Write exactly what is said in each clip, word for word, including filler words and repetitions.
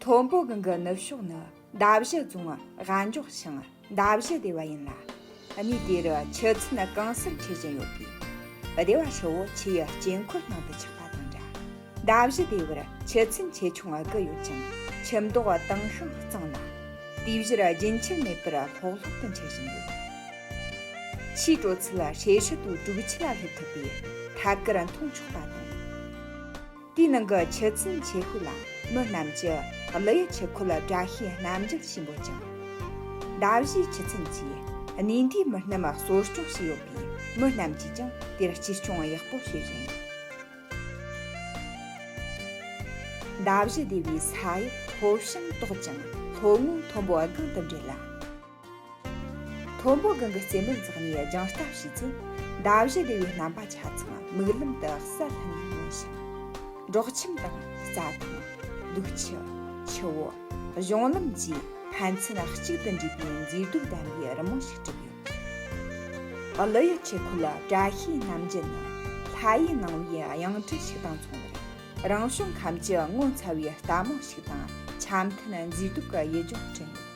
མཐོན་པོ་སྒང་གི་ནུབ་ཕྱོགས་ནི་མདའ་བཞི་རྫོང་ཝ་འཇོག་ཞིང་མདའ་བཞི་སྡེ་བ་ཡིན་ལ། གནས་དེ་རུ་ཆུ་ཚན་གང་སར་འཁྱིལ་བཞིན་ཡོད་པས། སྡེ་བ་ཧྲིལ་བོ་ཆུ་ཡི་དཀྱིལ་འཁོར་ནང་དུ་ཆགས་པ་དང་འདྲ། མདའ་བཞི་སྡེ་བར་ཆུ་ཚན་ཆེ་ཆུང་དགུ་ཡོད་ཅིང་། ཆུ་མདོག་དྭངས་ཤིང་གཙང་ལ། དེའི་བཞིར་རྒྱུན་ཆད་མེད་པར་ལྷོག་ལྷོག་ཏུ་འཁྱིལ་བཞིན་ཡོད། ཆུའི་དྲོ་ཚད་ཧྲེ་ཧྲི་དུ་དྲུག་ཅུ་ལ་སླེབས་ཐུབ་པས་ཐད་ཀར་འཐུང་ཆོག་པ་དང་། དེའི་ནང་གི་ཆུ་ཚན་ཆེ་ཤོས་ལ་མི་རྣམས་ཀྱིས་ཀླུ་ཡུལ་ཆུ་ཁོལ་བཀྲ་ཤིས་རྣམ་རྒྱལ་ཞེས་འབོད་ཅིང་། མདའ་བཞིའི་ཆུ་ཚན་གྱིས་གནས་འདིའི་མི་རྣམས་གསོ་སྐྱོང་བྱས་ཡོད་པས། མི་རྣམས་ཀྱིས་ཀྱང་དེར་གཅེས་སྐྱོང་ཡག་པོ་བྱེད་བཞིན་ཡོད། མདའ་བཞི་སྡེ་བའི་ས་དབྱིབས་ལྷོ་བྱང་དོག་ཅིང་ལྷོ་ངོས་མཐོན་པོ་སྒང་དུ་འབྲེལ་ལ། མཐོན་པོ་སྒང་གི་རྩེ་མོར་འཛེགས་ནས་རྒྱང་ལྟ་བྱས་ཚེ། མདའ་བཞི་སྡེ་བའི་རྣམ་པ་ཆ་ཚང་མིག་ལམ་དུ་གསལ་ལྷུན་ནས་མངོན་ཞིང་། འབྲོག་ཁྱིམ་དང་རྩྭ་ཐང་། ལུག་ཁྱུ། ཆུ་བོ། གཞུང་ལམ་བཅས་ཕན་ཚུན་གཅིག་ཏུ་འདྲེས་པའི་མཛེས་སྡུག་ལྡན་པའི་རི་མོ་ཞིག་གྲུབ་ཡོད། ཀླུ་ཡུལ་ཆུ་ཁོལ་བཀྲ་ཤིས་རྣམ་རྒྱལ་ནི་ལྷ་ཡུལ་ནང་བའི་གཡང་ཁྲི་ཞིག་དང་མཚུངས་པར། རང་བྱུང་ཁམས་ཀྱི་ངོ་མཚར་བའི་རྟ་མོ་ཞིག་དང་། འཆམ་མཐུན་མཛེས་སྡུག་གི་ཡུལ་ལྗོངས་བསྐྲུན་ཡོད།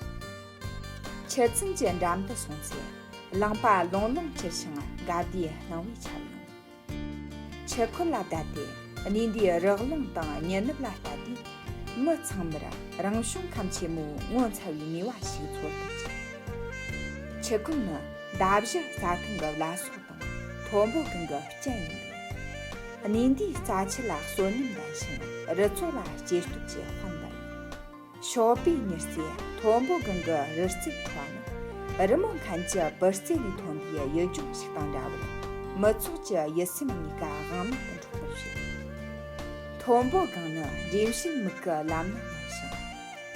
ཆུ་ཚན་གྱི་འགྲམ་དུ་སོང་ཚེ། ལུང་པ་ལོང་ལོང་གྱུར་ཞིང་དགའ་བདེའི་སྣང་བས་ཁྱབ་ཡོང་། ཆུ་ཁོལ་ལ་བསྡད་དེ་གནས་འདིའི་རི་ཀླུང་དང་མྱི་ནུབ་ལ་ལྟ་དུས། མི་ཚང་མར་རང་བྱུང་ཁམས་ཆེན་མོའི་ངོ་མཚར་བའི་ནུས་པ་ཞིག་ཚོར་ཐུབ་ཅིང་། ཆུ་ཁོལ་ནི་མདའ་བཞི་རྩྭ་ཐང་གི་བླ་སྲོག་དང་མཐོན་པོ་སྒང་གི་སྤྱན་ཡིན་པས། གནས་འདིའི་རྩྭ་ཆུ་ལ་གསོན་ཉམས་ལྡན་ཞིང་། རི་མཚོ་ལ་སྐྱེ་སྟོབས་ཀྱི་དཔལ་འབར། ཞོགས་པའི་ཉི་རྩེ་མཐོན་པོ་སྒང་གི་རི་རྩེར་འཕྲོ་བ་ན། རི་མོ་མཁན་གྱི་སྤུར་རྩེ་ལས་ཐོན་པའི་ཡུལ་ལྗོངས་ཤིག་དང་འདྲ་བར། མི་ཚོགས་ཀྱི་ཡིད་སེམས་གཉིས་ཀ་དབང་མེད་དུ་འཕྲོག་པར་བྱེད། མཐོན་པོ་སྒང་ནི་འགྲེམས་བྱེད་མིག་གི་ལམ་སྣ་མངོན་ཞིང་།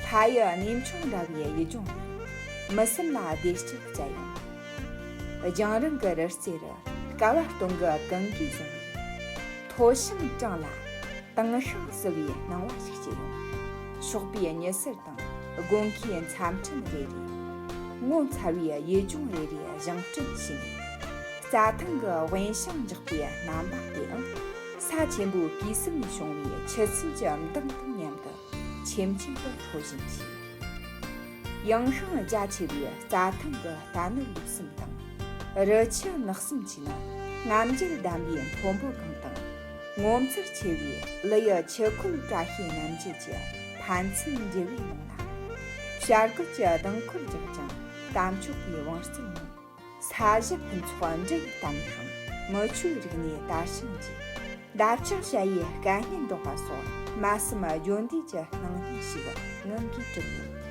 ལྷ་ཡུལ་གནས་མཆོག་འདྲ་བའི་ཡུལ་ལྗོངས་ནི། མི་སེམས་ལ་བདེ་སྐྱིད་སྩལ་ཡོང་། རྒྱང་རིང་གི་རི་རྩེར་སྐ་བ་སྟོང་གི་གངས་ཀྱིས་བཟུང་བའི་མཐོ་ཞིང་གྲང་ལ། དྭངས་ཤིང་བསིལ་བའི་སྣང་བ་ཞིག་སྐྱེ་ཡོང་། ཞོགས་པའི་ཉི་ཟེར་དང་དགོང་ཁའི་མཚམས་སྤྲིན་རེ་རེས། ངོ་མཚར་བའི་ཡུལ་ལྗོངས་རེ་རེ་བཞེངས་སྐྲུན་བྱས་ནས། རྩྭ་ཐང་གི་དབེན་ཞིང་འཇགས་པའི་རྣམ་པ་དེའང་། ས་ཆེན་པོའི་གོས་གསུམ་ནས་བྱུང་བའི་ཆུ་ཚན་གྱི་མདངས་དང་མཉམ་དུ་ཆེམ་ཆེམ་དུ་འཕྲོ་བཞིན་གྱིས། ཡངས་ཤིང་རྒྱ་ཆེ་བའི་རྩྭ་ཐང་གི་རྟ་ནོར་ལུག་གསུམ་དང་། རི་ཆུ་ནགས་གསུམ་བཅས་ནི་རྔམ་བརྗིད་ལྡན་པའི་མཐོན་པོ་སྒང་དང་། ངོ་མཚར་ཆེ་བའི་ཀླུ་ཡུལ་ཆུ་ཁོལ་བཀྲ་ཤིས་རྣམ་རྒྱལ་གྱི་ཕན་ཚུན་འབྲེལ་བའི་ནང་ན། བྱ་རྒོད་ཀྱི་ལྡིང་སྐོར་རྒྱག་ཅིང་གཏམ་ཆོག་གི་བང་རྩལ་ངོམས། ས་གཞི་ཕུན་ཚོགས་འབྲུ་ཡི་གཏམ་ཤིང་། མི་ཆོའི་རིག་གནས་དར་ཞིང་རྒྱས། འདབ་ཆགས་ཞ་ཡིས་སྐད་སྙན་སྒྲོག་པ་སོགས། སྨྲ་བསམ་བརྗོད་འདས་ཀྱི་སྣང་བརྙན་ཞིག་ངང་གིས་གྲུབ་ཡོད།